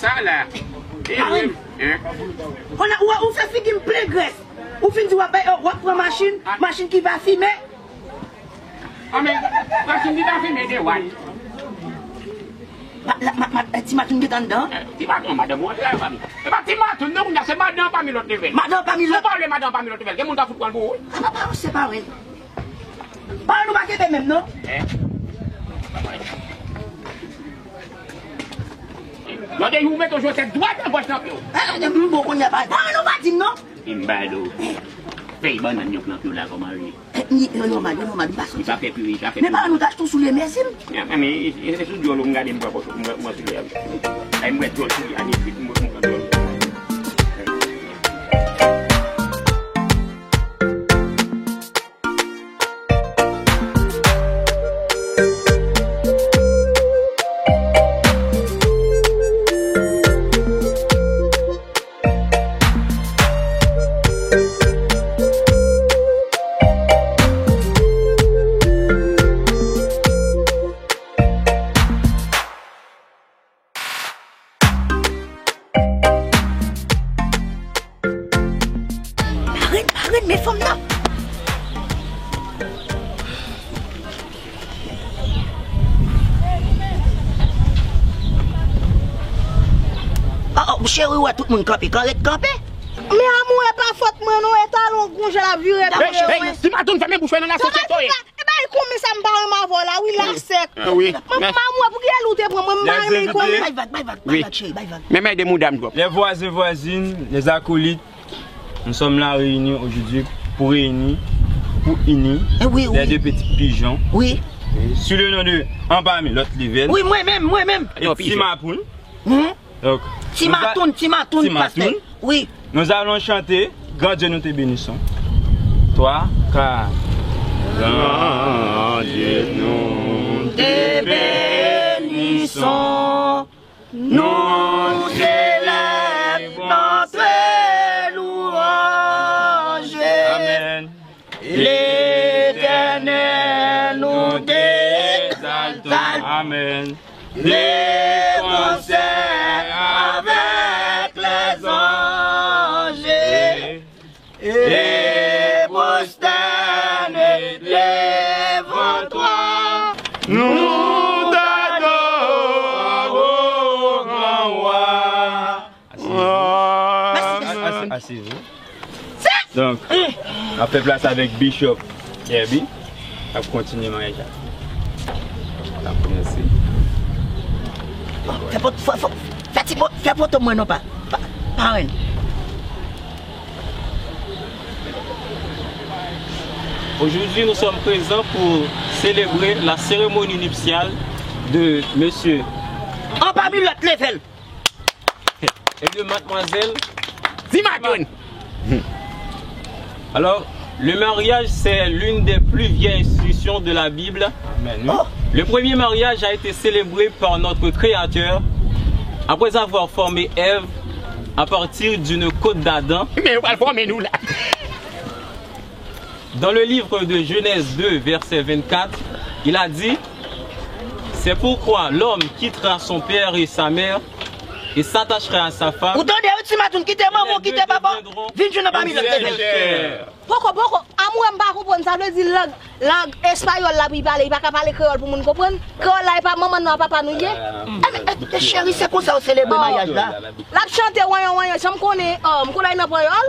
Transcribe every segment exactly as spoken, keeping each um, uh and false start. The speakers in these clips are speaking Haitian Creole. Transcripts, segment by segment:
Sa la. Karen. Konn ou, ou fè figi m plen grès. Ou fin di w ap bay, w ap pran machin, machin ki pa fimen. A men, machin ki pa fimen de waj. Ma, la, ma, ma, eh, ti Matoun gentan anndan? Eh, ti Matoun, madanm ou antre la, fanmi. E pa ti Matoun, non, kounye a se madanm pami lòt level. Madanm pami lòt. Ou pale madanm pami lòt level. Gen moun ka fout pran l pou ou. A, pa, pa, se pa vre. Pawòl nou pa kenbe menm, non? Eh. Lòt jou ou mete yon jwetèt dwat nan pòch nan pye w. Eh, eh, m bon kounye a pa. Pawòl nou pa di m, non? M ba do. Fèy bannann yo k nan pye w la, kòman l ye? Eh, li, yo nòmal, yo nòmal, li pa soti. Li pa fè pire, li pa fè pire. Men pawòl nou ta tou sou le mèsi m. Ya, men, e, e, e sou dyòl ou m gade m pran pòch, m pran, m pran sou li a. Ay, m wè dyòl sou li a, ni fit, m pran dyòl. Marenn, marenn, men fanm nan. Oh, oh, cheri, wè tout moun kanpe, kan ret kanpe. Men amou, e pa fòt mwen non, e talon w gonje l ap vire. Hey, hey, ti Matoun, fèmen bouch ou, nan la sosyete w ye. E bay konbyen sa m pa renmen avè w la, wi, la sèk. Ah, wi. Mwen, mwen, mwen, pou ki lè ou te pran mwen, m pa renmen konbyen. Bay vag, bay vag, bay vag, cheri, bay vag. Men, men, de mouda m twòp. Les voisins, voisines, les acolytes, nous sommes là réunis aujourd'hui pour réunir, pour unir les deux petits pigeons. Oui. Sous le nom de Anpami Lòt Level. Oui, mwen menm, mwen menm. Et Ti Matoun. Donk, Ti Matoun, Ti Matoun, pastè. Wi. Nous allons chanter Grand Dieu, nous te bénissons. Trois, quatre. Grand Dieu, nous te bénissons. Nous célébrons tes louanges. Amen. L'Éternel, nous t'exaltons. Amen. De concert avec les anges et prosternés devant toi, nous t'adorons, grand roi. Asize. Asize. Donk, n ap fè plas avèk Bishop Herby. N ap kontinye maryaj la. N ap kòmanse. Fè pot, fè, fè, fè ti pot, fè poto mwen non pa, pa, parenn. Aujourd'hui, nous sommes présents pour célébrer la cérémonie nuptiale de monsieur Anpami Lòt Level et de mademoiselle Ti Matoun. Alors, le mariage, c'est l'une des plus vieilles institutions de la Bible. Amen. Le premier mariage a été célébré par notre Créateur après avoir formé Ève à partir d'une côte d'Adam. Men yo pral fòme nou la. Dans le livre de Genèse deux, verset vingt-quatre, il a dit, c'est pourquoi l'homme quittera son père et sa mère et s'attachera à sa femme. Ou tande, wi, Ti Matoun, kite manman w, kite papa w, vin jwenn Anpami Lòt Level. Poko, poko, amou, m pa konprann, sa vle di lang, lang espayòl la pou li pale, li pa ka pale kreyòl pou moun konprann? Kreyòl la, e pa manman nou, papa nou ye? Eh, men, eh, cheri, se konsa yo selebre maryaj la? L ap chante wanyan, wanyan, jan m konnen, oh, m konnen nan panyòl.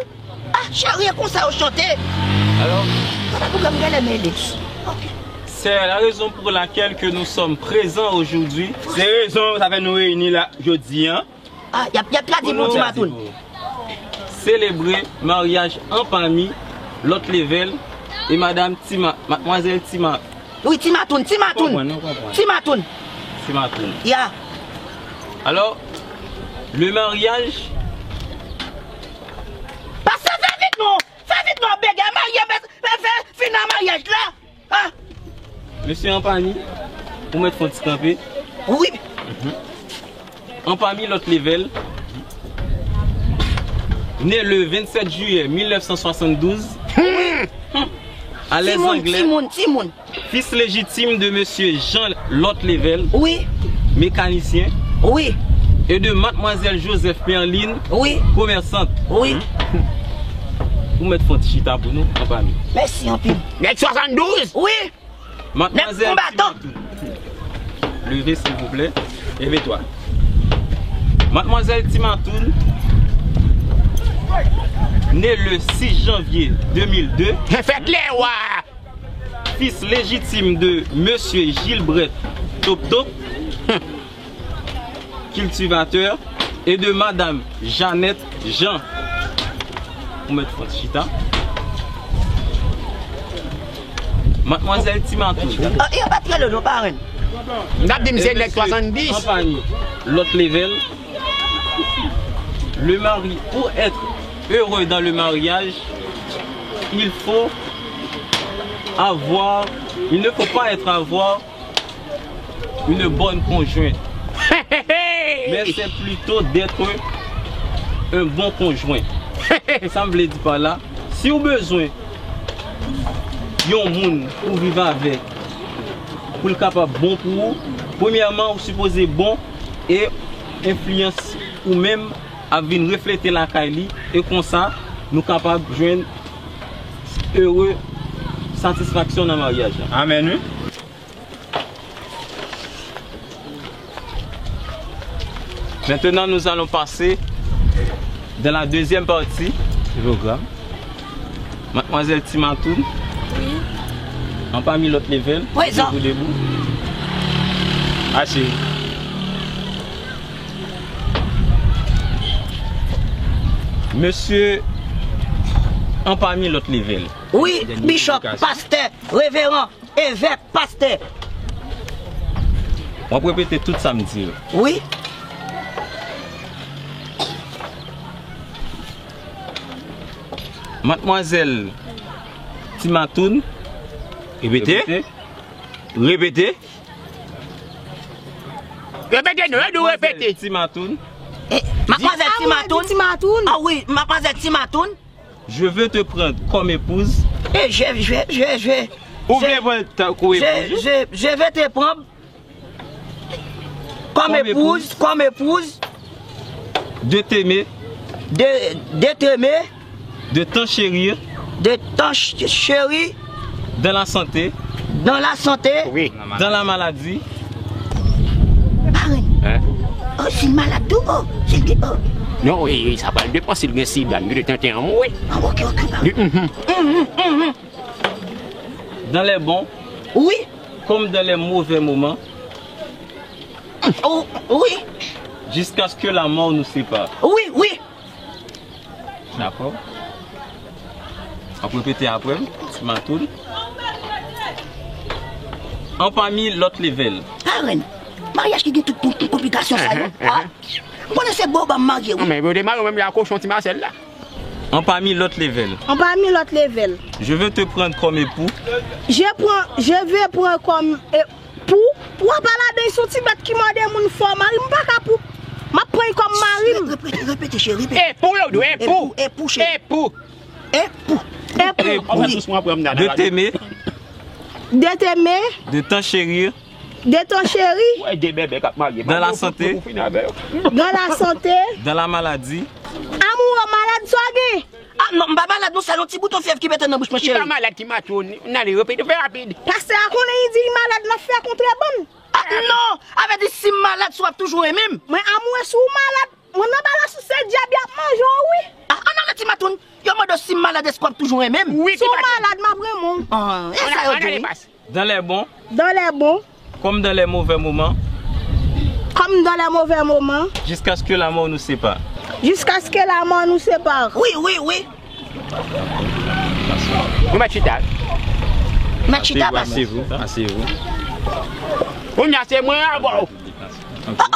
Ah, cheri, e konsa yo chante. Alors, pa de pwoblèm, genlè men Alex. Ok. C'est la raison pour laquelle que nous sommes présents aujourd'hui. Se rezon sa fè nou reyini la jodi a. Ah, y ap, y ap tradiy pou Ti Matoun. Célébrer mariage Anpami Lòt Level et madame Tima, mademoiselle Tima. Wi, Ti Matoun, Ti Matoun. Konprann, nou konprann. Ti Matoun. Ti Matoun. Ya. Alors, le mariage. Pastè, fè vit non. Fè vit non, bègè, marye, fè, fè, fè, fin nan maryaj la. Ah! Mesye Anpami, ou mèt fè yon ti kanpe. Wi. Anpami Lòt Level, né le vingt-sept juillet mille neuf cent soixante-douze à Les Anglais, timoun, timoun, timoun. Fils légitime de monsieur Jean Lòt Level, wi, mécanicien. Wi. et de mademoiselle Joseph Merline, Wi, commerçante. Wi. Ou mèt fè yon ti chita pou nou, anpami. Mèsi anpil. Nèg swasanndouz. Wi. Mademoiselle Nèg konbatan. Timatoun. Levez, s'il vous plaît. Levez-toi. Mademoiselle Timatoun, née le six janvier deux mille deux, Fèt lè wa. Fils légitime de Monsieur Gilbert Toptop, cultivateur, et de Madame Jeannette Jean. Ou mèt fè yon ti chita. Mademoiselle Timatoun. Yo pa t rele non parenn. M t ap di m se nèg swasanndiz. Anpami, lòt level. Le mari, pour être heureux dans le mariage, il faut avoir, il ne faut pas être avoir une bonne conjointe. Mais c'est plutôt d'être un bon conjoint. Sa m vle di pa la, si w bezwen yon moun pou viv avèk, pou l kapab bon pou ou, premyèman, ou sipoze bon e enfliyans ou menm ap vin reflete lakay li, e konsa, nou kapab jwenn ere satisfaksyon nan maryaj la. Amèn, wi. Maintenant, nous allons passer dans la deuxième partie du programme. Mademoiselle Timatoun, anpami lòt level, Prezan. Debout, debout. Asire. Mesye, anpami lòt level. Wi, bishop, pastè, reveran, evèk, pastè. W ap repete tout sa m di yo. Wi. Madmwazèl Timatoun. Repete. Repete. Repete. Repete non, yo di w repete. Timatoun. Eh, Madmwazèl Timatoun. Timatoun. Ah wi, Madmwazèl Timatoun. Je veux te prendre comme épouse. Eh, je, je, je, je, Ou vle pran tan kou je, epouz? Je, je vais te prendre comme Comme épouse, comme épouse, De t'aimer, de, de t'aimer, de t'enchérir de t'enchérir dans la santé, dans la santé. Wi. dans la maladie. Parenn. Hein? Oh, si malad tou, oh, si li, oh. Non, e, e, sa pral depann si l gen sida, li gen tenten an mouri. Ah, ok, ok, parenn. Mhm. Mhm, mhm. Dans les bons Oui, comme dans les mauvais moments, oh, oui, jusqu'à ce que la mort nous sépare. oui, oui. Dakò? W ap repete apre m, Timatoun. Anpami lòt level. Parenn, maryaj ki gen tout kon- konplikasyon sa yo. Ah, m konnen se boba m marye, wi. Men yo demare menm la kochon ti Masèl la. Anpami lòt level. Anpami lòt level. Je veux te prendre comme époux. Je prends, je vais prendre comme époux. Pou w pa ladan, se yon ti bèt ki mòde moun fò, mari m pa ka pou. M ap pran l kòm mari m. Repete, repete, cheri, repete. Epou yo dwe, epou. Epou, cheri. Epou. Epou. Epou. An plis mwen pran m nan De t'aimer, De t'aimer, de t'enchérir de t'enchérir, Wè de bèbè k ap marye. Dans la santé. Pou fini avè yo. Dans la santé. Dans la maladie. Amoureux, malad sa w gen. Ah non, m pa malad non, se yon ti bouton fyèv ki pete nan bouch mwen, Ki pa cheri. Malad ki maton, n ale repete fè rapid. Pastè a konnen li di li malad, l ap fè kontreband. Ah non, avè di si m malad, si w ap toujou renmen m. Mwen amoureux, si w malad, mwen nan bagay sou se dyab y ap manje w, wi. Ah, an ale Timatoun, yo mande w si m malad, èske w ap toujou renmen m? Wi, Si w ki pa malad, m ap renmen w. Ah, e sa yo di wi. Dans les bons Dans les bons, comme dans les mauvais moments, comme dans les mauvais moments, jusqu'à ce que la mort nous sépare. Jusqu'à ce que la mort nous sépare. Wi, wi, wi. Nou mèt chita. Mèt chita pa. Asseyez-vous, asseyez-vous. Kounye a se mwen avè w. Oh,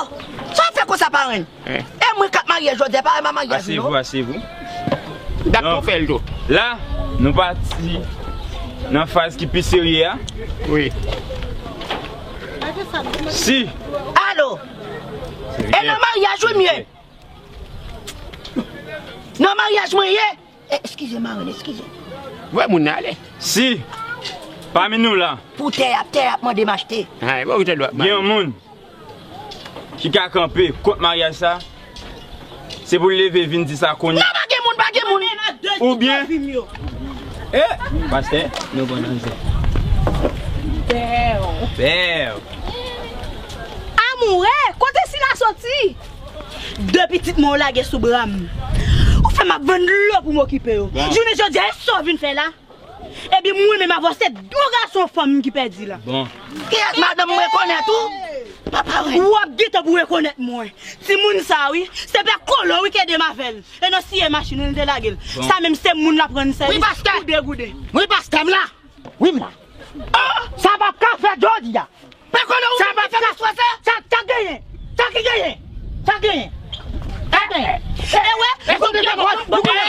oh. Sa w fè konsa parenn? Eh. E mwen k ap marye jodi a, pa wè m ap marye avè Asseyez-vous, nou. Asseyez-vous. Dat pou fè l tou. La, nou pati nan faz ki pi serye a. Wi. Si Alo. E nan maryaj wi m ye. Nan maryaj mwen ye. Eh, eskize marenn, eskize. Wè moun nan ale. Si pami nou la Pou tè ap tè ap mande m achte. Ay, bon, ou te dwa. Gen yon moun ki ka kanpe kont maryaj sa, se pou l leve vin di sa kounye a. Non, pa gen moun, pa gen moun. Oubyen, eh, pastè, nou bon nan zè. Bèw. Bèw. Amoure, kote sila soti? De pitit mwen w lage sou bra m. Ou fè m ap vann dlo pou m okipe yo. Bon. Jounen jodi a, e sa w vin fè la? Epi mwen menm avè w se yon gason fanm ki pèdi la. Bon. Kiyès madanm m rekonèt ou? Papa wè. W ap gentan pou rekonèt mwen. Timoun sa wi, se pè Kolo wi ki ede m avè l. E nan siye machin li te lage l. Bon. Sa menm se moun l ap rann sèvis. Wi, pastè. Goude, goude. Wi, pastè, m la. Wi, m la. Oh! Sa p ap ka fèt jodi a. Pè Kolo, ou menm ki fè m aswè sa? Sa, sa genyen? Sa ki genyen? Sa genyen? Sa genyen? E wè, e kote ta bòs? Vwala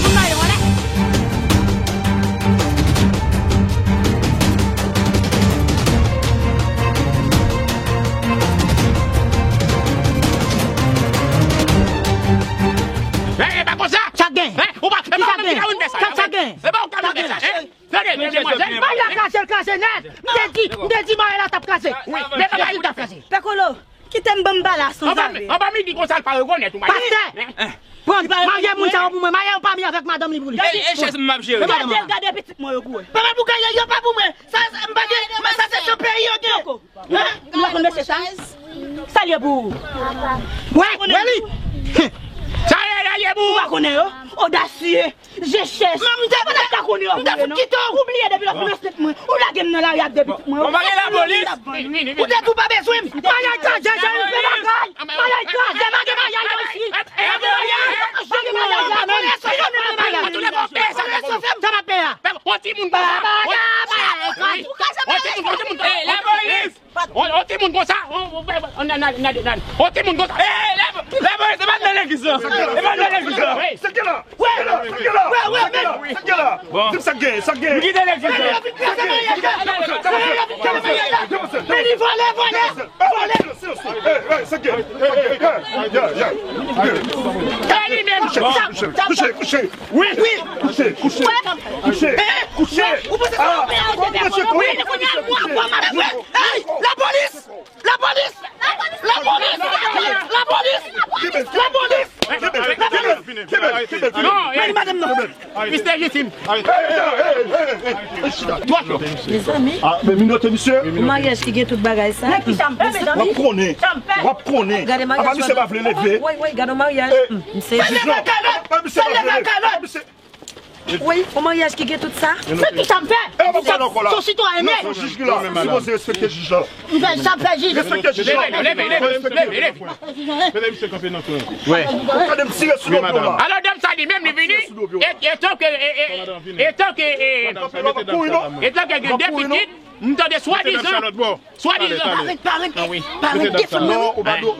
kounye a yo, wala. Hey, e pa konsa! Sa gen? Hein? Ou pa, e pa ou menm ki ta vin fè sa. Sa, sa gen? E pa ou ki ta vin fè sa, hein? Tande, demwazèl. Mayèl la kraze, l kraze nèt. M te di, m te di Mayèl la t ap kraze. Wi, men papa, m te di l t ap kraze. Pè Kolo, kite m ban m pale a sanzave. Anba midi konsa l pa rekonèt ou, Mayèl. Pastè! Pran, marye moun sa yo pou mwen. Mayèl pa mi avèk madanm li pou li. E, e chèz m ap jere. Gade, gade pitit mwen yo pou wè. Papa pou gaye yo pa pou mwen. Sa, sa, m pa gen, men sa se sou peyi yo gen. Hein? Ou pa konn mesye sa? Sa l ye pou ou? Wè, wè li. Sa l ye pou ou? Ou pa konnen yo? Odasye. Je chèch. Mwen m te, m te, m te fout kite w. Ou bliye depi lè w fin ansent mwen. Ou lage m nan lari ak de pitit mwen. Bon, pa gen lapolis. Ou te tou pa bezwen m. Mayèl kraze, Jean Yves fè bagay. Mayèl kraze, pa gen mayèl nan isi. Pa gen mayèl. Pa gen mayèl la, non. Sa pa pè a. On timoun konsa. On timoun, on timoun. Hey, lapolis. On, on timoun konsa, on, on, on, on, on, on timoun konsa. Hey, lapolis, se pa nan legliz la. Se pa nan legliz la. Hey. Sa k gen la? Sa k gen la? Sa k gen la? Sa k gen la? Bon. Di m sa k gen, sa k gen. M kite legliz la. Men li vòlè, vòlè, vòlè. Hey, hey, sa k gen? Sa k gen? Hey, yeah, yeah. Kouche, kouche, kouche. Wi. Kouche, kouche. Kouche. Kouche. Ou panse sa va fè an te fè konnen? Wi. Kounye a nou a pran madanm mwen. Hey, lapolis! Lapolis! Lapolis! Lapolis! Lapolis! Lapolis! Kenbe l, kenbe l, kenbe l. Non, men madanm nan. Mister Justin. Twòp. Mezanmi. Ah, men minote misye. Yon maryaj ki gen tout bagay sa. Mezanmi. W ap konnen. W ap konnen. Gade maryaj. Apa misye pa vle leve. Woy, woy, gade yon maryaj. Misye. Misye pa vle leve. Wi, yon maryaj ki gen tout sa. Se ki sa m fè? E, w ap pale ankò la. Se yon sitwayen nèt. Non, se jij ki la. Sipoze respekte jij la. M fè sa, m fè jij. Respekte jij la. Leve, leve, leve, leve, leve. Mete misye kanpe nan kwen. Wi. Gade m tire sou do pye w la. Alò, dam sa li menm, li vini, e, etanke, e, e, etanke, e, etanke gen de pitit, m tande swadizan, swadizan. Parèt, parèt, parèt, defann mwen, wi.